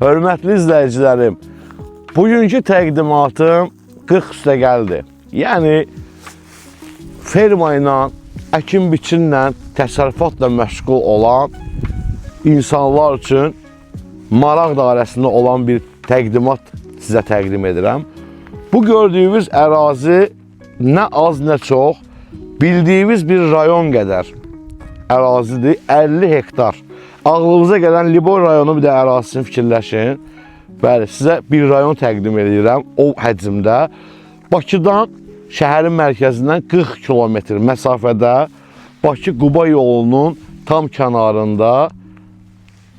Hörmətli izləyicilərim, bugünkü təqdimatım 40 üstəgəldir. Yəni ferma ilə, əkin biçinlə, təsərrüfatla məşğul olan insanlar üçün maraq dairəsində olan bir təqdimat sizə təqdim edirəm. Bu gördüyünüz ərazi nə az nə çox bildiyimiz bir rayon qədər ərazidir. 50 hektar. Ağlınıza gələn Liboy rayonu bir də ərazisini fikirləşin. Bəli, sizə bir rayon təqdim edirəm o həcmdə. Bakıdan şəhərin mərkəzindən 40 kilometr məsafədə Bakı-Quba yolunun tam kənarında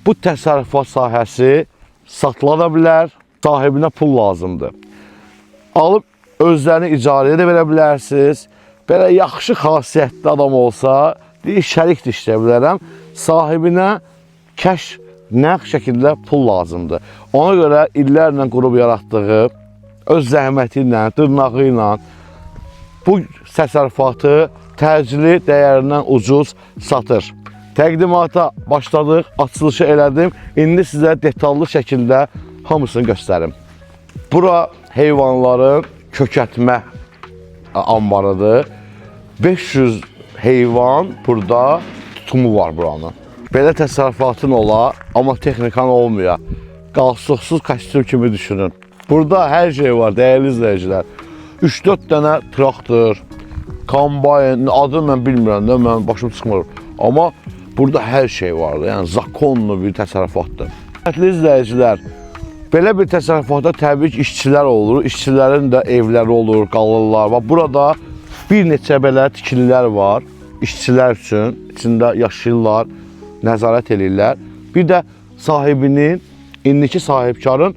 bu təsərrüfat sahəsi satıla da bilər, sahibinə pul lazımdır. Alıb özlərini icarəyə də verə bilərsiniz. Belə yaxşı xasiyyətli adam olsa, deyir şərik də işləyə bilərəm. Sahibinə kəş nəqd şəkildə pul lazımdır. Ona görə illərlə qurub yaratdığı öz zəhməti ilə, dırnağı ilə bu təsərrüfatı təcili dəyərindən ucuz satır. Təqdimata başladıq, açılışı elədim. İndi sizə detallı şəkildə hamısını göstərim. Bura heyvanların kökətmə anbarıdır. 500 heyvan burada tutumu var buranın. Belə təsərrüfatın ola, amma texnikan olmaya. Qalsuqsuz kostyum kimi düşünün. Burada hər şey var, dəyərli izləyicilər. 3-4 dənə traktor, kombayn, adını mən bilmirəm də, mən başım çıxmır. Amma burada hər şey vardı. Yəni zakonlu bir təsərrüfatdır. Hörmətli izləyicilər, belə bir təsərrüfatda təbii ki, işçilər olur. İşçilərin də evləri olur, qalırlar. Və burada bir neçə belə tikililər var işçilər üçün. İçində yaşayırlar, nəzarət eləyirlər. Bir də sahibinin, indiki sahibkarın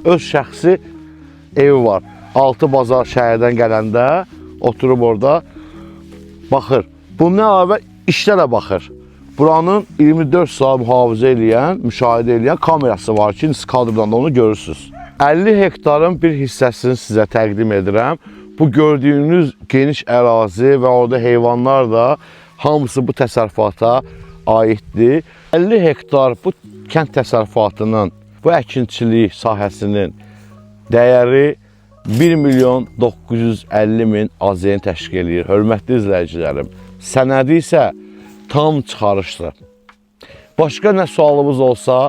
öz şəxsi evi var. Altı bazar şəhərdən gələndə oturub orada baxır. Bundan əlavə işlərə baxır. Buranın 24 saat mühafizə eləyən, müşahidə eləyən kamerası var ki, siz kadrdan da onu görürsüz. 50 hektarın bir hissəsini sizə təqdim edirəm. Bu gördüyünüz geniş ərazi və orada heyvanlar da hamısı bu təsərrüfata aiddir. 50 hektar bu kənd təsərrüfatının, bu əkinçilik sahəsinin dəyəri 1 milyon 950 min AZN təşkil eləyir. Hörmətli izləyicilərim, sənədi isə tam çıxarışdır. Başqa nə sualınız olsa,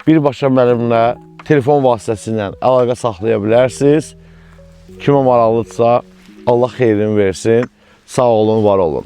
birbaşa mənimlə telefon vasitəsilə əlaqə saxlaya bilərsiniz. Kimə maraqlıdırsa, Allah xeyrini versin. Sağ olun, var olun.